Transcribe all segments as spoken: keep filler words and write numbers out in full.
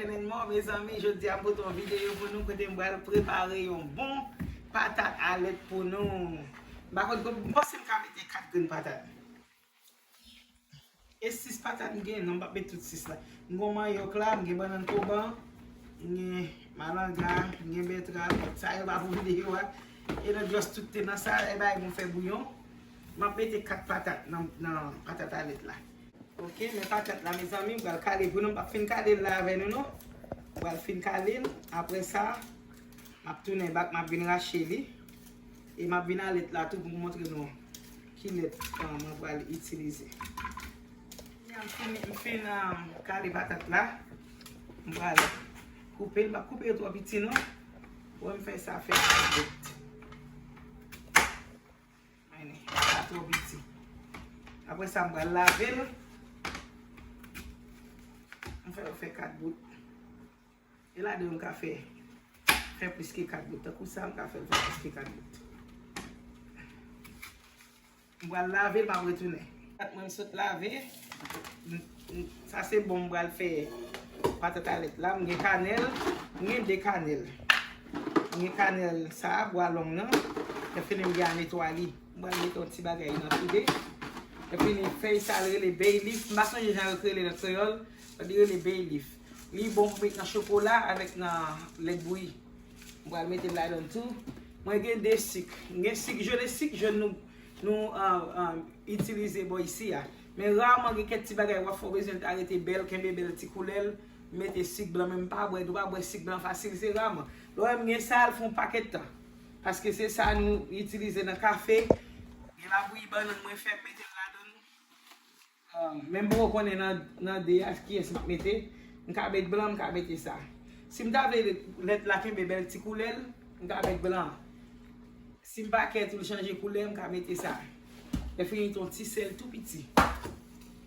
Enènmò, mezanmi, jodi a m pote yon videyo pou nou kote m pral prepare yon bon patat alèt pou nou. M pa konn, m panse m ka mete kat grenn patat. E sis patat m gen, non, m p ap met tout sis la. M gen manyòk la, m gen bannann koban, m gen malanga, m gen bètrav, sa yo pa pou videyo a. E nan jwès tout te nan sa, e bay mwen fè bouyon. M ap mete kat patat nan, nan patat alèt la. Ok, men patat la, mezanmi, m pral kale pou nou. M p ap fin kale l la avè nou, non. M pral fin kale l. Apre sa, m ap tounen bak, m ap vin rache li. E m ap vin alèt la tou pou m montre nou ki lèt, ah, mwen pral itilize. M fin, m fin, ah, kale patat la. M pral koupe l. M p ap koupe yo twò piti, non. Wè m fè sa, fè sa bout. Mennen, pa twò piti. Apre sa, m pral lave l. M fè, fè kat bout. E ladan yo, m ka fè, fè plis ke kat bout. Tankou sa, m ka fè l fè plis ke kat bout. M pral lave l, m ap retounen. Kat mwen m sot lave. M, m, sa se bon m pral fè patat alèt la. M gen kanèl. M gen de kanèl. M gen kanèl sa, bwa long nan. Lè fini m gen a netwaye li. M pral mete yon ti bagay nan tou de. Lè fini fèy sa l rele bay leaf. M pa sonje jan yo rele nan kreyòl. Li rele bay leaf. Li bon pou met nan chokola avèk nan lèt bouyi. M pral mete l ladan tou. Mwen gen de sik. M gen sik jòn e sik jòn nou, nou, ah, ah, itilize bò isi a. Men raman gen kèk ti bagay w ap fè w bezwen ta rete bèl, kenbe bèl ti koulè l. M mete sik blan, men m pa bwè, nou pa bwè sik blan fasil, se raman. Lè w wè m gen sa, l fè yon pakèt tan. Paske se sa nou itilize nan kafe. Gen labouyi bannann mwen fè, m mete l ladan l. Ah, men m poko konnen nan, nan de a kiyès m ap mete. M ka met blan, m ka mete sa. Si m ta vle lèt la kenbe bèl ti koulè l, m ka met blan. Si m pa kè tou l chanje koulè, m ka mete sa. Lè fini, yon ti sèl tou piti.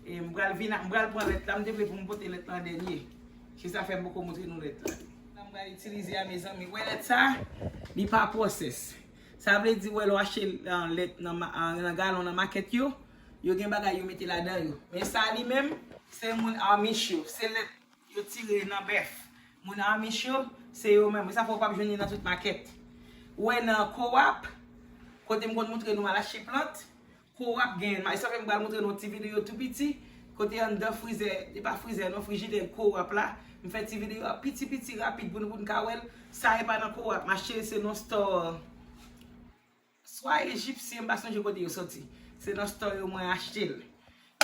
E m pral vin, m pral pran lèt la, m te vle pou m pote lèt la an dènye. Se sa fè m poko montre nou lèt la. Sa m pral itilize a, mezanmi. Wè lèt sa? Li pa pwosès. Sa vle di, wè, lè w achte, ah, lèt nan ma-, ah, nan galon nan makèt yo, yo gen bagay yo mete ladan yo. Men sa li menm, se moun Amish yo. Se lèt yo tire nan bèf. Moun Amish yo, se yo menm. Sa fè w p ap jwenn li nan tout makèt. Ou wè nan Co-op, kote m konn montre nou al achte plant, Co-op gen, sa fè m pral montre nou ti videyo tou piti, kote anndan frizè, e pa frizè non, frijidè Co-op la. M fè ti videyo a piti piti rapid pou nou, pou n ka wè l. Sa e pa nan Co-op, m achte l, se nan store. Swa ejipsyen, m pa sonje kote yo soti. Se nan store yo mwen achte l.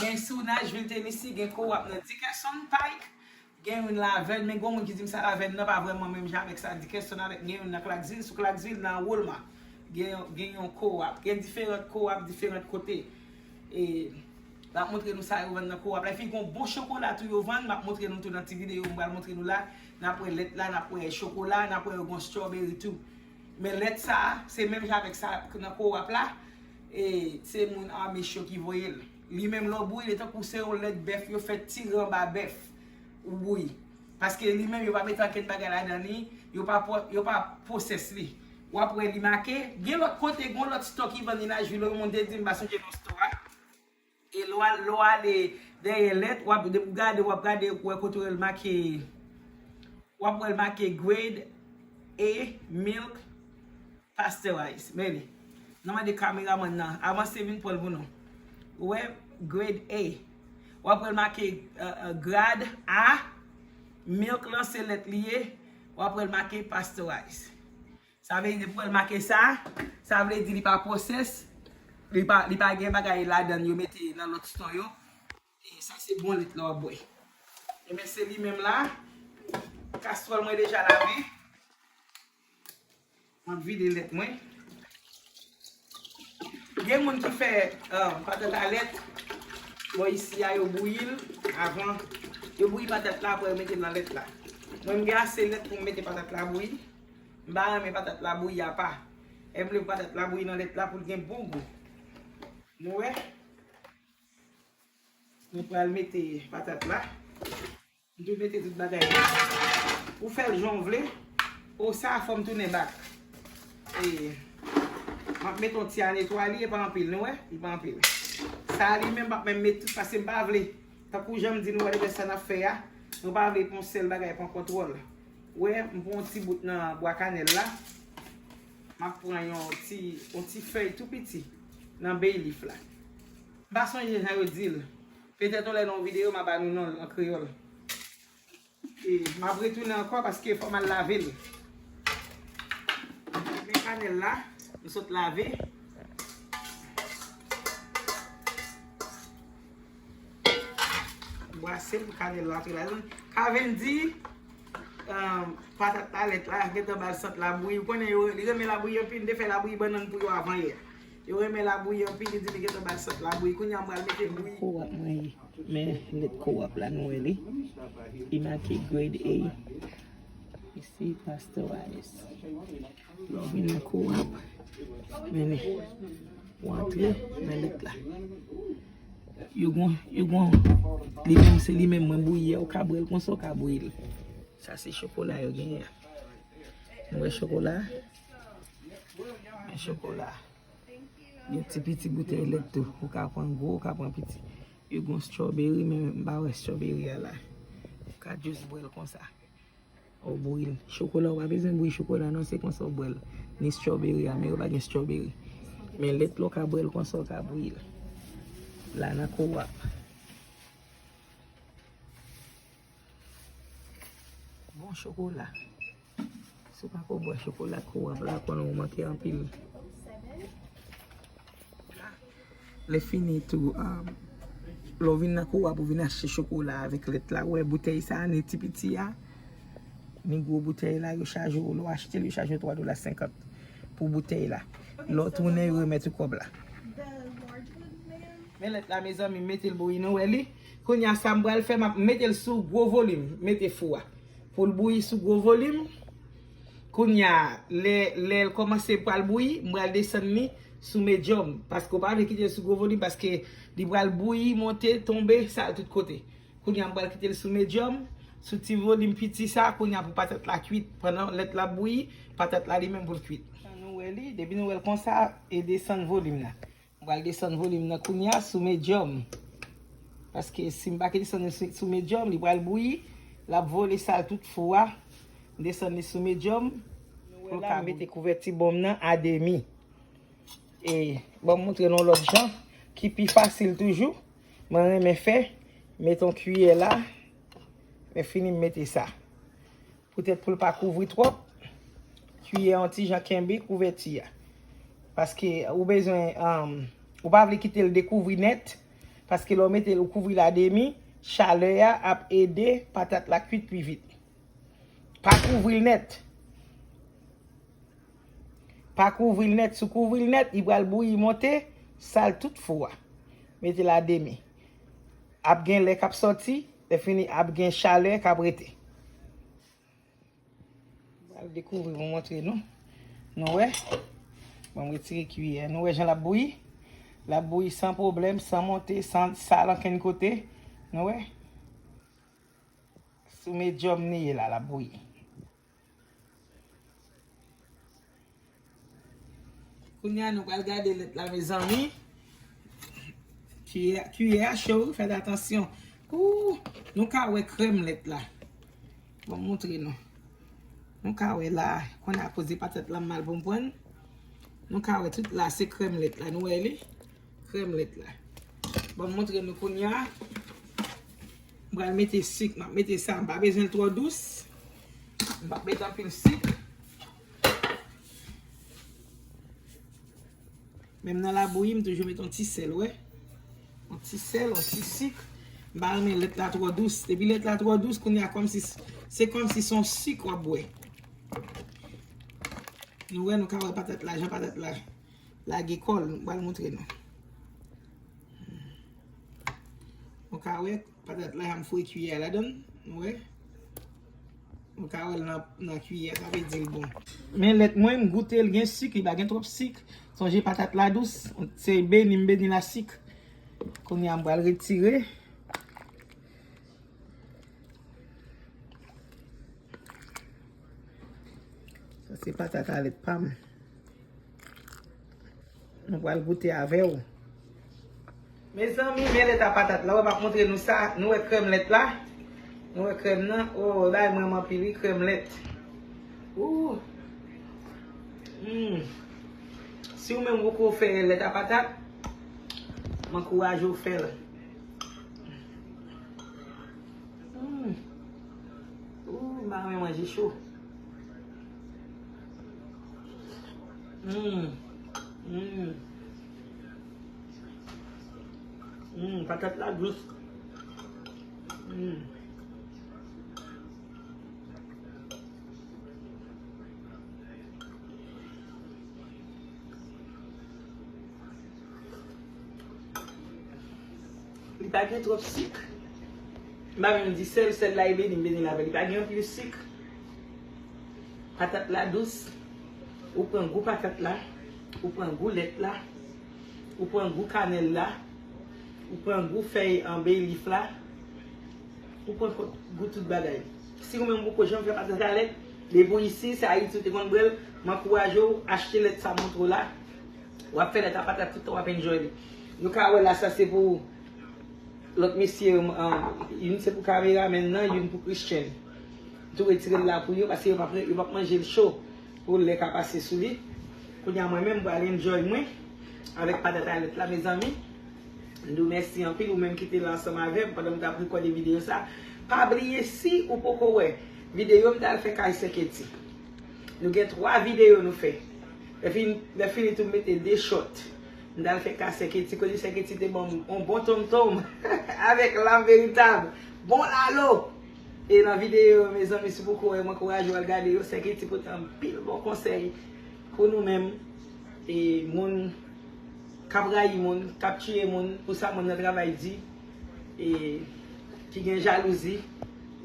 Men sou Nashville, Tennessee, gen Co-op nan Dickerson Pike, gen youn Laverne, men gen moun ki di m sa Laverne nan pa vrèman menm jan avèk sa Dickerson avèk, gen youn nan Clarksville, sou Clarksville nan Walmart. Gen, gen yon Co-op, gen diferan Co-op, diferan kote. E m ap montre nou sa yo vann nan Co-op la. Epi gen yon bon chokola tou yo vann, m ap montre nou tou nan ti videyo m pral montre nou la. N ap wè lèt la, n ap wè chokola, n ap wè yo gen strawberry tou. Men lèt sa a, se menm jan avèk sa nan Co-op la, e se moun Amish yo ki voye l. Li menm lè w bouyi li, tankou se yon lèt bèf, yo fè ti ran ba bèf ou bouyi. Paske li menm, yo pa mete ankenn bagay ladan li, yo pa pwo-, yo pa pwosès li. W ap wè li make, gen lòt kote, gen lòt store ki vann li Nashville, yon moun te di m, m pa sonje non store a. E lè w al-, lè w ale dèyè lèt, w ap, depi w gade, w ap gade, w wè kote w wè l make, w ap wè l make grade A milk pasteurized. Men li. N a mande kameramann nan, avanse vin pran l pou nou. Ou wè, grade A. W ap wè l make, euh, euh, grade A, milk lan se lèt li ye, w ap wè l make pasteurized. Sa vle di pou wè l make sa, sa vle di li pa pwosès, li pa, li pa gen bagay ladan l yo mete nan lòt store yo. E sa se bon lèt la w ap bwè. Ebyen se li menm la, kastwòl mwen deja lave. M ap vide lèt mwen. Gen moun ki fè, euh, patat alèt, bò isi a yo bouyi l avan. Yo bouyi patat la, apre yo mete l nan lèt la. Mwen m gen ase lèt pou m mete patat la bouyi. M pa renmen patat la bouyi apa. E m vle patat la bouyi nan lèt la pou l gen bon gou. Nou wè? Nou pral mete patat la. M tou mete tout bagay la. Ou fè l jan w vle. O sa, fò m tounen bak. E, m ap mete yon ti a netwaye li, e pa anpil, nou wè? Li pa anpil. Sa a li menm, m ap menm met tout, paske m pa vle. Tankou jan m di nou wè, depi sa n ap fè a, Nou pa vle pou yon sèl bagay pran kontwòl. Wè, m pran yon ti bout nan bwa kanèl la. M ap pran yon ti, yon ti fèy tou piti nan bay leaf la. M pa sonje jan yo di l. Petèt yon lè nan yon videyo, m a ba nou non l an kreyòl. E m ap retounen ankò paske fò m al lave l. Men kanèl la, m sot lave. Brase l pou kanèl la antre ladan l. Cavendy, um, patat la, lèt la, gentan ba l sant la bouyi. Ou konnen yo, li renmen la bouyi anpil, m te fè la bouyi bannann pou yo avan yè. Yo renmen la bouyi anpil, li di li gentan ba l sant la bouyi. Kounye a m pral mete bouyi. Kou ap mwen ye. Men lèt co-op la nou wè li. Li make grade A. Isi, pasteurized. Lè w vin nan co-op, men li, ou antre nan lèt la. Yo gon, yo gon, li menm se li menm mwen bouyi a, ou ka bwè l konsa, ou ka bouyi l. Sa se chokola yo genyen. Nou wè chokola? Men chokola. Gen ti piti boutèy lèt tou. Ou ka pran gwo, ou ka pran piti. Yo gon strawberry, men m pa wè strawberry a la. Ou ka jis bwè l konsa. Ou bouyi l. Chokola, ou pa bezwen bouyi chokola, non, se konsa ou bwè l. Ni strawberry a, men yo pa gen strawberry. Men lèt la, ou ka bwè l konsa, ou ka bouyi l. La, nan co-op. Bon chokola. Si w pa ko bwè chokola co-op la, konnen w manke anpil. Lè fini tou, um, lè w vin nan co-op, ou vin achte chokola avèk lèt la. Ou wè boutèy sa a, ni ti piti a, ni gwo boutèy la, yo chaje w. Lè w achte l, yo chaje w twa dola senkant pou boutèy la. Lè w tounen, yo remèt ou kòb la. Men lèt la, mezanmi, m mete l bouyi, nou wè li. Kounye a, sa m pral fè, m ap mete l sou gwo volim, mete fou a. Pou l bouyi sou gwo volim. Kounye a, lè, lè l kòmanse pral bouyi, m pral desann li sou medium. Paske w pa vle kite l sou gwo volim, paske li pral bouyi, monte, tonbe, sal tout kote. Kounye a, m pral kite l sou medium, sou ti volim piti sa, kounye a pou patat la kwit. Pandan lèt la ap bouyi, patat la li menm pou l kwit. Nou wè li, depi nou wè l konsa, e desann volim la. M pral desann volim nan kounye a sou medium. Paske si m pa kite desann sou, sou medium, li pral bouyi, l ap vole sal tout fou a. M desann li sou medium. Pou l ka mete kouvèti bonm nan a demi. E, ban m montre nou lòt jan ki pi fasil toujou. Mwen renmen fè, mete yon kiyè la. Lè fini m mete sa. Poutèt pou l pa kouvri twòp, kiyè a yon ti jan kenbe kouvèti a. Paske ou bezwen, um, ou pa vle kite l dekouvri nèt, paske lè w mete l, ou kouvri l a demi, chalè a ap ede patat la kwit pi vit. Pa kouvri l nèt. Pa kouvri l nèt. Si w kouvri l nèt, li pral bouyi monte, sal tout fou a. Mete l a demi. Ap gen lè k ap sòti, lè fini ap gen chalè k ap rete. M pral dekouvri pou montre nou. Nou wè? Bon, m retire kiyè. Nou wè jan l ap bouyi? L ap bouyi san pwoblèm, san monte, san sal ankenn kote. Nou wè? Sou medium li ye la, l ap bouyi. Kounye a, nou pral gade lèt la, mezanmi. Kiyè, kiyè a cho, wi, fè atansyon. Ooh, nou ka wè krèm lèt la. Bon, m montre nou. Nou ka wè la, kounye a koze patat la m mal konprann. Nou ka wè tout la, se krèm lèt la, nou wè li? Krèm lèt la. Bon, m montre nou kounye a. M pral mete sik, m ap mete sa, m pa bezwen l twò dous. M p ap met anpil sik. Menm nan labouyi, m toujou met yon ti sèl, wè. Yon ti sèl, yon ti sik. M pa renmen lèt la twò dous. Depi lèt la twò dous, kounye a kòmsi, se kòmsi se yon sik w ap bwè. Nou wè, nou ka wè patat la, jan patat la lage kò l, m pral montre nou. Nou ka wè, patat la, m foure kiyè a ladan l, nou wè. Nou ka wè l nan, nan kiyè a, sa vle di l bon. Men lèt mwen, m goute l, gen sik, li pa gen twòp sik. Sonje patat la dous, se beni, m beni l a sik. Kounye a, m pral retire. Sa se patat a lèt pa m. Nou pral goute avè w. Mezanmi, men lèt a patat la. Wè, m ap montre nou sa. Nou wè krèm lèt la? Nou wè krèm nan? Oh, bay mwen anpil wi, krèm lèt. Ooh. Mm. Si w menm poko fè lèt a patat, m ankouraje w fè l. Mm. Ooh, m pa renmen manje cho. Mm. Mm. Mm, patat la dous. Mm. Li pa gen twòp sik. M pa menm di sèl, sèl la e beni, m beni l avè l. Li pa gen anpil sik. Patat la dous. Ou pran gou patat la. Ou pran gou lèt la. Ou pran gou kanèl la. Ou pran gou fèy an bay leaf la. Ou pran gou tout bagay. Si ou menm poko janm fè patat a lèt, depi w isi, se Ayiti ou te konn bwè l, m ankouraje w achte lèt sa m montre w la. W ap fè lèt a patat tout tan, w ap enjoy li. Nou ka wè la, sa se pou lòt mesye, um, youn se pou kameramèn nan, youn pou Christian. M tou retire l la pou yo, paske yo p ap, yo p ap manje l cho pou lè ka pase sou li. Kounye a mwen menm, m pral enjoy mwen avèk patat a lèt la, mezanmi. M di w mèsi anpil, ou menm ki te la ansanm avè m pandan m t ap rekòde videyo sa. Pa bliye, si ou poko wè videyo m t al fè kay Sè Keti. Nou gen twa videyo nou fè. Lè fini, lè fini tou, m mete de short. M t al fè kay Sè Keti, kote Sè Keti te ban m yon bon tonmtonm avèk lam veritab. Bon lalo! E nan videyo yo, mezanmi, si w poko wè, m ankouraje w al gade yo. Sè Keti pote anpil bon konsèy pou nou menm, e moun k ap rayi moun, k ap tiye moun, pou sa moun nan travay di, e ki gen jalouzi,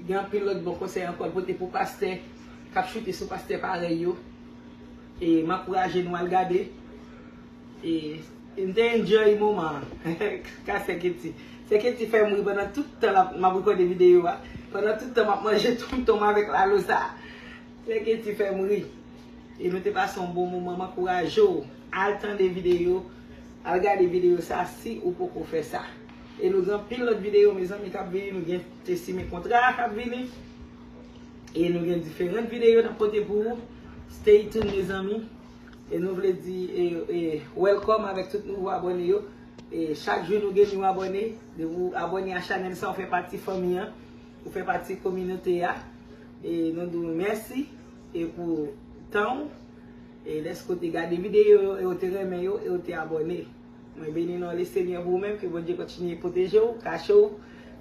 gen anpil lòt bon konsèy ankò l pote pou pastè k ap choute sou pastè parèy yo. E m ankouraje nou al gade. E, e m te enjoy moman an. Ka Sè Keti. Sè Keti fè m ri pandan tout tan l ap, m ap rekòde videyo a. Pandan tout tan m ap manje tonmtonm avèk lalo sa. Sè Keti fè m ri. E nou te pase yon bon moman. M ankouraje w al tande videyo, al gade videyo sa si ou poko fè sa. E nou gen anpil lòt videyo, mezanmi, k ap vini. Nou gen Te Simen Kontra k ap vini. E nou gen diferan videyo n ap pote pou ou. Stay tuned, mezanmi. E nou vle di, e, e, welcome avèk tout nouvo abòne yo. E chak jou nou gen yon abòne. Depi w abòne a chanèl sa, w fè pati fanmi an. Ou fè pati kominote a. E nou di w mèsi. E pou tan w. E lèske w te gade videyo yo, e w te renmen yo, e w te abòne. Mwen beni non Lesenyè pou ou menm, ke Bondye kontinye pwoteje w, kache w,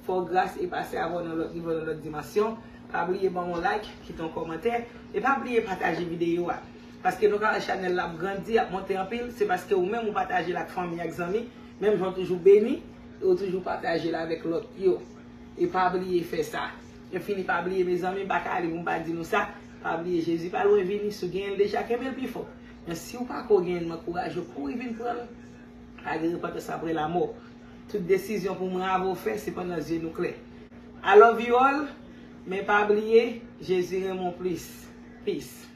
fè w gras e pase avè w nan lòt nivo, nan lòt dimansyon. Pa bliye ban m yon like, kite yon kòmantè, e pa bliye pataje videyo a. Paske nou ka wè chanèl la ap grandi, ap monte anpil, se paske ou menm ou pataje l ak fanmi, ak zanmi, menm jan w toujou beni, e w toujou pataje l avèk lòt yo. E pa bliye fè sa. Enfini, pa bliye, mezanmi, m pa ka ale pou m pa di nou sa. Pa bliye, Jezi pa lwen vini, si w genyen l deja, kenbe l pi fò. Men si w pako genyen l, m ankouraje w kouri vin pran l. Pa gen repantans apre lamò. Tout desizyon pou mwen avè w fè, se pandan zye nou klè. I love you all, men pa bliye, Jezi renmen w plis. Peace.